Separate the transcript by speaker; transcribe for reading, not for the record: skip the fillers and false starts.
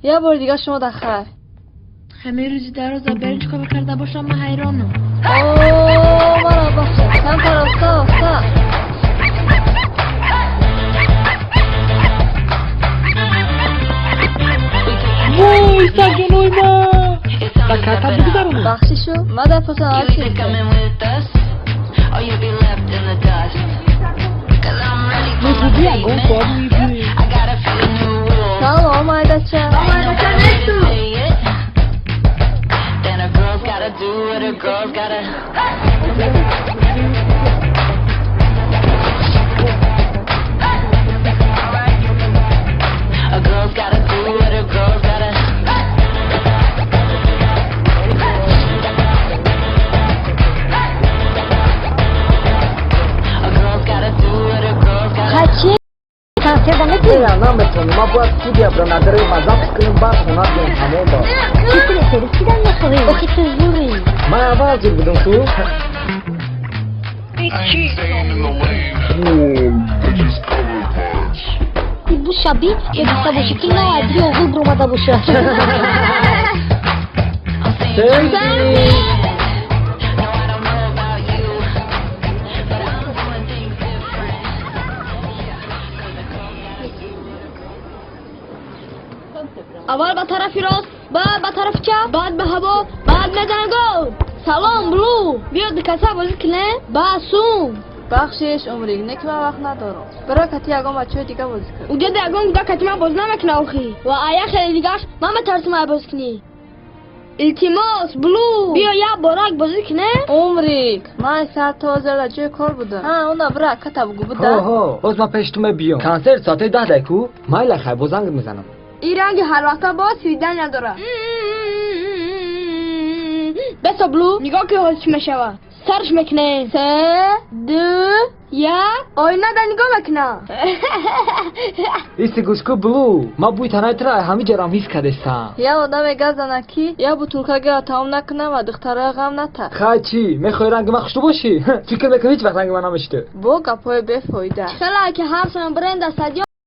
Speaker 1: Я бори дига шумо дар хайр.
Speaker 2: Ҳамин рӯзи дароза берун чӣ кор карда бошам, ман ҳайронам.
Speaker 1: О, мара бахша, камтар оста, оста.
Speaker 3: Вой, сагҷонои ма! Ба карта бигзаронам.
Speaker 1: Бахшишу, ма дар пасам
Speaker 4: You either coming with us, or you'll be left in the dust. 'Cause I'm ready for my
Speaker 3: Мехӯди ягон
Speaker 4: statement.
Speaker 3: соат мебӯи.
Speaker 4: I got a few new rules.
Speaker 1: Салом, майдача.
Speaker 2: Майдача несту.
Speaker 4: Say it. Then a girl's gotta do what a girl's gotta. A girl's gotta do what a girl's gotta. A girl's gotta do what a girl's gotta.
Speaker 5: Хачи консерта мети?
Speaker 6: Не, наметавонам. Ман бояд студия бирам, назари ма запись кунем, баъд хона биём, тамом ба.
Speaker 5: Чӣ кунӣ, серискидан мехоҳӣ? Охи ту зӯрӣ.
Speaker 6: Ман аввал зур будам ку.
Speaker 7: I ain't staying in the lane. I just cover parts.
Speaker 5: Бушаби ё гуфта бошӣ, ки на адри оғил биромада бошад.
Speaker 4: I'm saying
Speaker 6: Thank you.
Speaker 4: no, I don't know about you, but I'm doing things different. Yeah, 'cause a girl's gotta do what a girl's
Speaker 2: Аввал ба тарафи рост, баъд ба тарафи чап, баъд ба ҳаво, баъд мезана гол. Салом, Блу, биё дукаса бозӣ кунем. Ба сум.
Speaker 1: Бахшиш, Умрик, не ки ман вақт надорам. Бира, кати ягон бачаҳои дига бозӣ кун.
Speaker 2: Уҷада ягон гуда кати ман бозӣ намекуна охи. Ва ая хеле дигаш ман метарсам ай бозӣ кунӣ. Илтимос, Блу, биё як борак бозӣ кунем.
Speaker 1: Умрик, ман сар то ҳозир дар ҷои кор будам. Ҳа, уна бира, ката бугу буда.
Speaker 6: Ҳо, ҳо, боз ман пеши ту мебиём. Консерт соати 10 дай ку? Майла, хай, боз занг мезанам.
Speaker 2: Ин ранги ҳарвақта боз свидания дорад. Бесо, Блу, нигоҳ ки ҳозир чӣ мешавад. Сарш мекунем. Се, ду, як. Оина да нигоҳ мекунам.
Speaker 6: Исти, гӯш ку, Блу, ман бӯи танаи туро ҳамин ҷарам ҳис кардестам.
Speaker 1: Я одаме гап зана, ки я бутулка гира тамом накунам ва духтарои ғам ната.
Speaker 6: Хай, чӣ мехоҳӣ, ранги ман хушрӯ бошӣ? Фикр мекунӣ, ҳеҷ вақт ранги ман намешида.
Speaker 1: Бо гапҳои бефоида.
Speaker 2: Хеле ки ҳар сона бренд стадион.